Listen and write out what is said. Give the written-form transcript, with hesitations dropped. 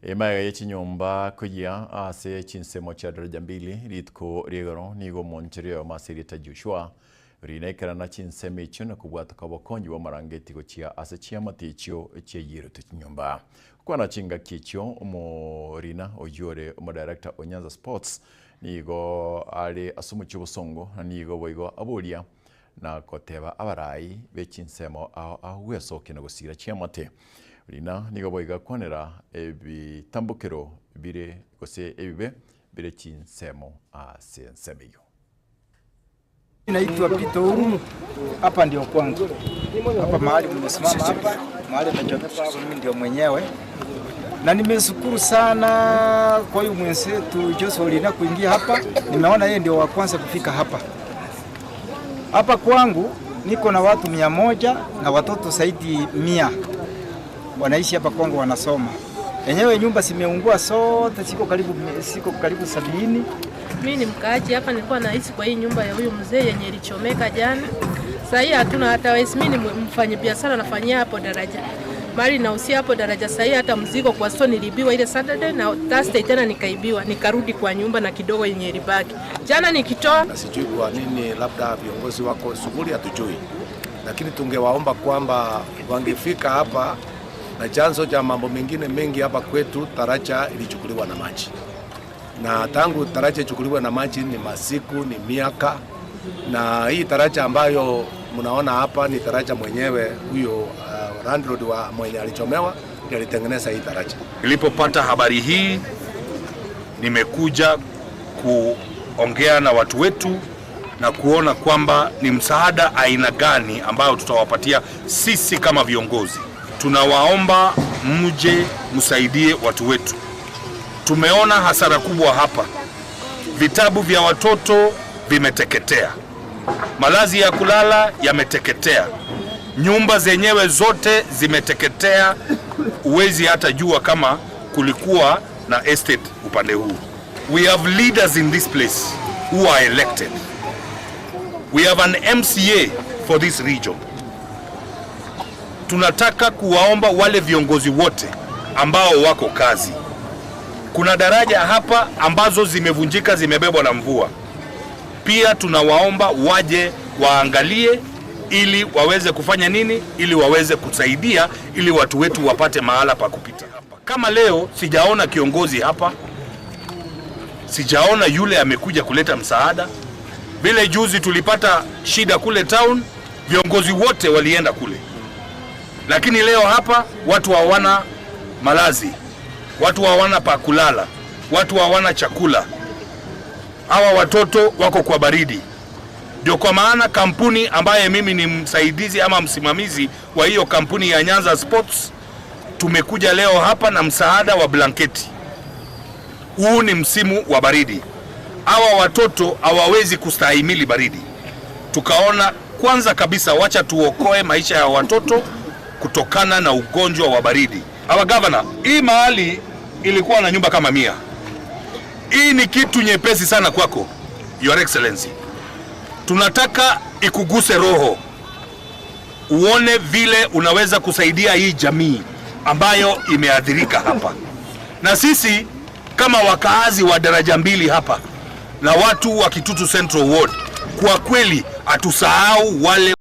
Emaega ye chinyomba koyia ase chinsemo chia Daraja Mbili rituko ria igoro nigo omonchori oyomo ase erieta Joshua rinaikerana chinsemo echio na kobwatoka obokonyi bw'amarangeti gochia ase chiamate echio chiaiyerete chinyomba. Gokwana chingaki echio omorina oyio ore omodirector o Nyanza Sports nigo are ase omochie obosongo na nigo boigo aboria na goteba abarai be chinsemo ao ao gwesokia na gosira chiamate. Rina nigo boigo akwanera ebitambokero bire gose ebibe bire chinsemo ase ensemo eyio. Naitwa Peter Ouru, hapa ndio kwangu. Hapa mahali mmesimama hapa, mahali nimechomeka hapo, mimi ndio mwenyewe. Na nimeshukuru sana kwa huyu mwenzetu Joshua Orina kuingia hapa. Nimeona yeye ndio wa kwanza kufika hapa. Hapa kwangu niko na watu 100 na watoto zaidi 100 wanaishi hapa kwangu wanasoma. Enyewe nyumba zimeungua zote, siko karibu 70. Mimi ni mkaaji hapa, nilikuwa naishi kwa hii nyumba ya huyu mzee yenye ilichomeka jana. Sasa hii hatuna hata wezi. Mimi ni mfanyabiashara nafanyia hapo Daraja. Mali nauzia hapo Daraja. Sasa hii hata mzigo kwa store niliibiwa ile Saturday na Thursday tena nikaibiwa, nikarudi kwa nyumba na kidogo yenye ilibaki. Jana nikitoa Na sijui kwa nini, labda viongozi wako shughuli, hatujui, lakini tungewaomba kwamba wangefika hapa, na chanzo cha mambo mengine mengi hapa kwetu, daraja ilichukuliwa na maji, na tangu daraja ichukuliwe na maji ni masiku, ni miaka, na hii daraja ambayo mnaona hapa ni daraja mwenyewe huyo landlord wa mwenye alichomewa ndiye alitengeneza hii daraja. Nilipopata habari hii, nimekuja kuongea na watu wetu na kuona kwamba ni msaada aina gani ambayo tutawapatia sisi kama viongozi. Tunawaomba mje msaidie watu wetu. Tumeona hasara kubwa hapa, vitabu vya watoto vimeteketea, malazi ya kulala yameteketea, nyumba zenyewe zote zimeteketea. Huwezi hata jua kama kulikuwa na estate upande huu. We have leaders in this place who are elected. We have an MCA for this region. Tunataka kuwaomba wale viongozi wote ambao wako kazi. Kuna daraja hapa ambazo zimevunjika, zimebebwa na mvua. Pia tunawaomba waje waangalie ili waweze kufanya nini, ili waweze kusaidia, ili watu wetu wapate mahala pa kupita. Kama leo sijaona kiongozi hapa, sijaona yule amekuja kuleta msaada. Vile juzi tulipata shida kule town, viongozi wote walienda kule, lakini leo hapa watu hawana malazi, watu hawana pa kulala, watu hawana chakula, hawa watoto wako kwa baridi. Ndio kwa maana kampuni ambaye mimi ni msaidizi ama msimamizi wa hiyo kampuni ya Nyanza Sports tumekuja leo hapa na msaada wa blanketi. Huu ni msimu wa baridi, hawa watoto hawawezi kustahimili baridi. Tukaona kwanza kabisa, wacha tuokoe maisha ya watoto kutokana na ugonjwa wa baridi. Our governor, hii mahali ilikuwa na nyumba kama 100. Hii ni kitu nyepesi sana kwako, Your Excellency. Tunataka ikuguse roho, uone vile unaweza kusaidia hii jamii ambayo imeathirika hapa, na sisi kama wakaazi wa Daraja Mbili hapa na watu wa Kitutu Central Ward, kwa kweli hatusahau wale